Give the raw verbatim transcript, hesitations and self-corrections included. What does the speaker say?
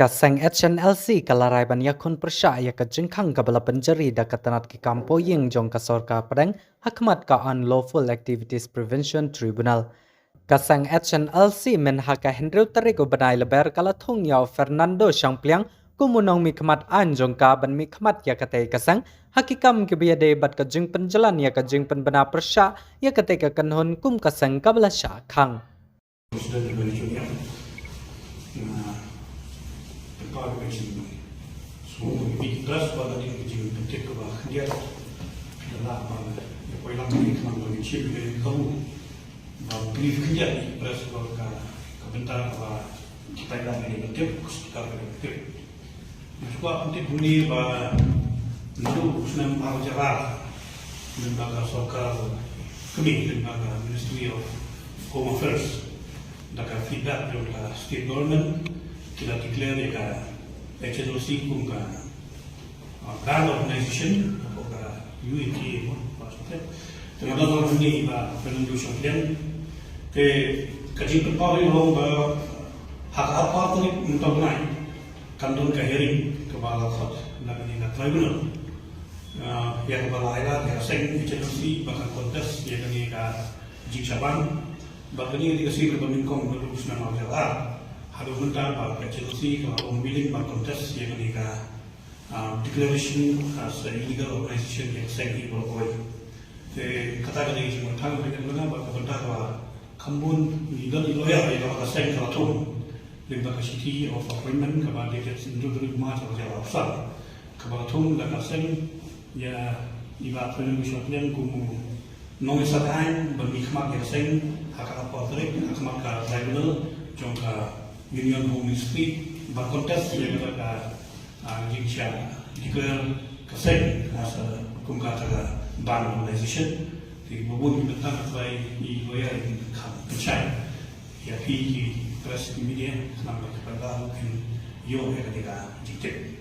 Ka seng H N L C ka la rai ban ïakhun pyrshah ïa ka jingkhang kaba la pynjari da ka tnat ki kam poh ïing jong ka sorkar pdeng ha khmat ka Unlawful Activities Prevention Tribunal. Ka seng H N L C mynha ka hynriew tarik u bnai Lber ka la thung ïa u Fernando Shangpliang kum u nongmihkhmat aiñ jong ka ban mihkhmat ïa katei ka seng ha ki kam kiba ïadei bad ka jingpynjlan ïa ka jingpynbna pyrshah ïa katei ka kynhun kum ka seng kaba la shah khang. President Ibrahim Junior. Nga pynpaw ïa ka jingsngewbha ïa ka press ba la dei ka jingpyntip kaba khyndiat. Ka la ba ïa poi lang ka jingkynmaw ka jingshim ka jingkynmaw ba brief khyndiat ïa ka press ba ka ka bynta kaba kita ïa ka jingpyntip ka ka jingpyntip. Nga sngewbha pyntip hangne ba naduh u snem ar hajar ar, lyngba ka sorkar kmie, lyngba ka Ministry of Home Affairs, da ka feedback jong ka state government, ki la declare ïa ka H N L C kum ka, uh, banned organization, kum ka U A T A mo, ba sate. Te nga don hangne ba Fernando Shangpliang. Te ka jingpynpaw ïa long ba ha ka arphew tarik mynta u bnai kan don ka hearing kaba la khot na kane ka tribunal. Ah, ïa kaba la ai lad ïa ka seng H N L C ba kan contest ïa kane ka jingshah ban. Bad kane ka dei ka sien kaba nyngkong naduh u snem ar hajar ar. Haduh mynta ba ka H N L C ka la long willing ban contest ïa kane ka, ah, declaration as a illegal organization ïa ka seng hi baroh kawei. Te kata ka dei ka jingmynthang ba ka bynta kaba kham bun ngi don i lawyer ïa kaba ka seng ka la thung lyngba ka shithi of appointment kaba dated hynriew tarik March arhajar arphew san, kaba la thung da ka seng ïa i Bah Fernando Shangpliang kum u nongïasaid aiñ ban mihkhmat ïa ka seng ha ka arphew tarik ha khmat ka tribunal jong ka Union Home Ministry ban contest ïa kata ka, ah, jingshah declare ka seng as a kum kata ka banned organization. Te ba bun ki bynta kaba i lawyer i kham pynshai ïa phi ki press, ki media, khnang ba ki paidbah ruh kin ïoh ïa kane ka jingtip.